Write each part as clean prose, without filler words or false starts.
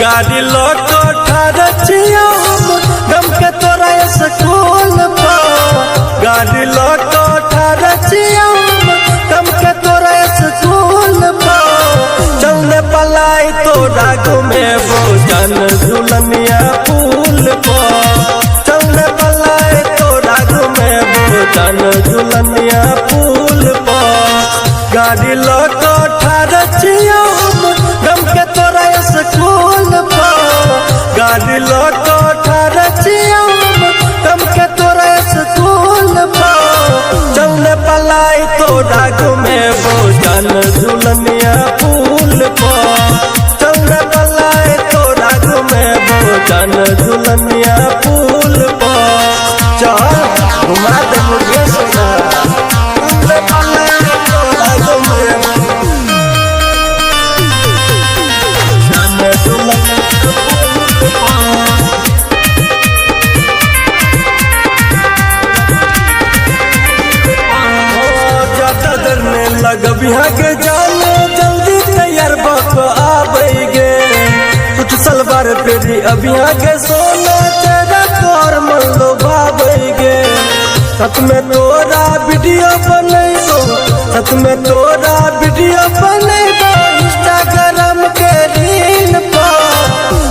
गाड़ी लऽ ठाढ़ छियौ हम गम के तोरा स्कूल पर। गाड़ी लऽ ठाढ़ छियौ हम गम के तोरा स्कूल पर। चलने पलाई तोरा घुमेबो जान झुलनिया पुल पर। चलने पलाई तोरा घुमेबो जान झुलनिया पुल पर। गाड़ी लऽ ठाढ़ छियौ हम गम के तोरा स्कूल पर। गाड़ी लऽ ठाढ़ छियौ हम गम के तोरा स्कूल पर। चलने पलाई तोरा घुमेबो जान झुलनिया पुल पर। चलने पलाई तोरा घुमेबो जान झुलनिया पुल पर। चल घुमा देबो गे सोना। चलने पलाई तोरा घुमेबो जान झुलनिया पुल पर। लगबिहा के जाने जल्दी तैयार बक आबै गे। कुछ सलवार पेरी अभिया के सोना तेरा तोर मन लोभाबै गे। सच में तोरा वीडियो बनैबो, सच में तोरा वीडियो बनैबो इंस्टाग्राम के रील पर।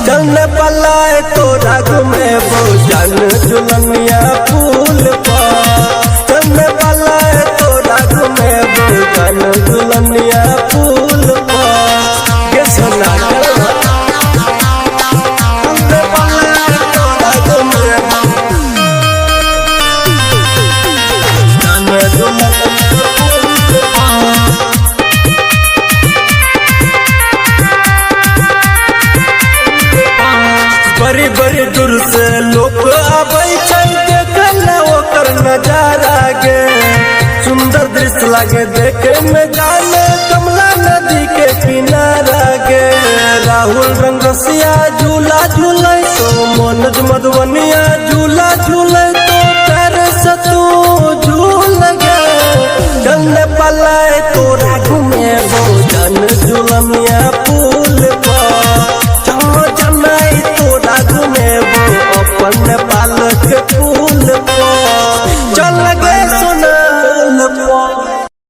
चलने पलाए तोरा घुमेबो जान झुलनिया पुल पर। चलने पलाए तोरा घुमेबो जान झुलनिया पुल पर। गे सोना चलने पलाए तोरा घुमेबो जान झुलनिया पुल पर। बड़ी बड़ी दूर से लोग आबै छै देखे ला ओकर नजारा गे। सुंदर दृश्य लागे देखे में जाने कमला नदी के किनारा गे। राहुल रंग रसिया झूला झूले तो मनोज मधुबनिया झूला झूले तो पैर से तू झूल गे। चलने पलाए तोरा घुमेबो जान झुलनिया पुल पर। चलो जनाई तोरा घुमेबो अपन पालक